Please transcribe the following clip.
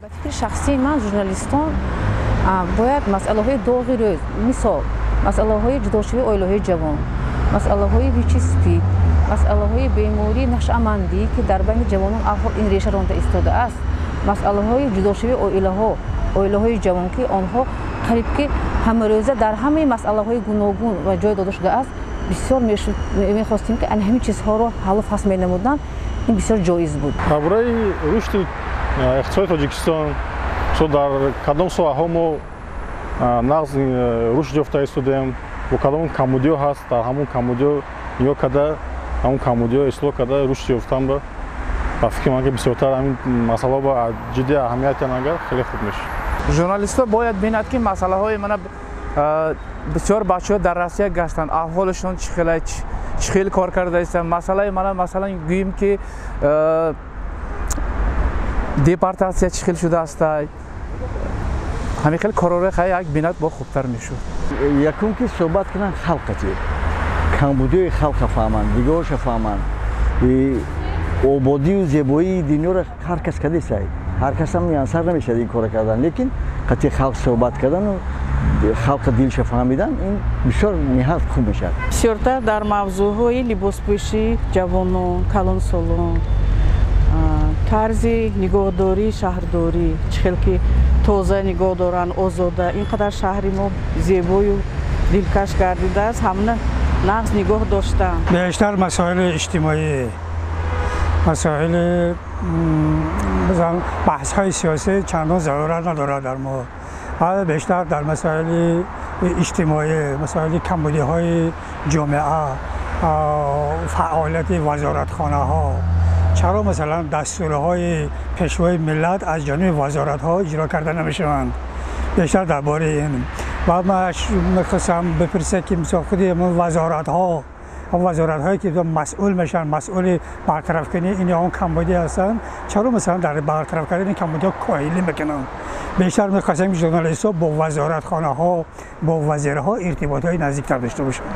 Ба фикри шахсии ман, журналистон бояд масъалаҳои доғи рӯз, мисол масъалаҳои ҷудошавии оилаҳои ҷавон, масъалаҳои ВИЧ, СПИД, масъалаҳои бемории нашъамандӣ, ки дар байни ҷавонон аҳол ин реша ронда истодааст, масъалаҳои ҷудошавии оилаҳои ҷавон, ки онҳо қариб ки ҳамарӯза дар ҳамаи масъалаҳои гуногун ва ҷой дода шудааст, бисёр мехостем, ки ана ҳамин чизҳоро ҳаллу фасл менамуданд. Ин бисёр ҷоиз буд. Дар бораи рушди иқтисоди Тоҷикистон, дар кадом соҳаҳо мо нағз рушд ёфта истодаем, бо кадом камбудиҳо ҳаст, дар ҳамон камбудиҳо нигоҳ карда, ҳамон камбудиҳо ислоҳ карда, рушд ёфтан ба фикри ман, ки бисёртар ҳамин масъалаҳо ба ҷиддӣ аҳамият агар хеле хуб мешуд. Журналистҳо бояд бинад, ки масъалаҳои мана бисёр бачаҳо дар Россия гаштанд, аҳволашон чӣ хела, чӣ хел кор карда истанд. Масъалаи мана, масалан, гӯем, ки депортатсия чӣ хел шудааст, ҳамин хел корҳоро хай як бинад, бо хубтар мешуд. Якум, ки суҳбат кунанд халқати, камбудиҳои халқа фаҳманд, дигароша фаҳманд. Ободию зебоии дунёро ҳар кас кадесай, ҳар касам муяссар намешавад ин кора кардан, лекин қатъи халқ суҳбат кардану халқа дилша фаҳмидан, ин бисёр ниҳоят хуб мешавад. Бисёртар дар мавзӯъҳои либоспӯшии ҷавонон, калонсолон, тарзи нигоҳдории шаҳрдорӣ, чӣ хел ки тоза нигоҳ доранд, озода. Ин қадар шаҳри мо зебою дилкаш гардидааст, ҳамна нағз нигоҳ доштан. Бештар масоили иҷтимоӣ, масоили баҳсҳои сиёсӣ чандон зарурат надорад дар мо. Бештар дар масоили иҷтимоӣ, масоили камбудиҳои ҷомеа, фаъолияти вазоратхонаҳо, чаро масалан дастурҳои пешвои миллат аз ҷониби вазоратҳо иҷро карда намешаванд, бештар дар бораи ин. Ва ман мехостам бипурсам, ки мисол худи вазоратҳо, вазоратҳое ки масъул мешаванд, масъули бартараф кардани ин ё он камбудӣ ҳастанд, чаро масалан дар бартараф кардани камбудиҳо коҳилӣ мекунанд. Бештар мехостем, ки журналистҳо бо вазоратхонаҳо, бо вазирҳо иртиботҳои наздиктар дошта бошанд.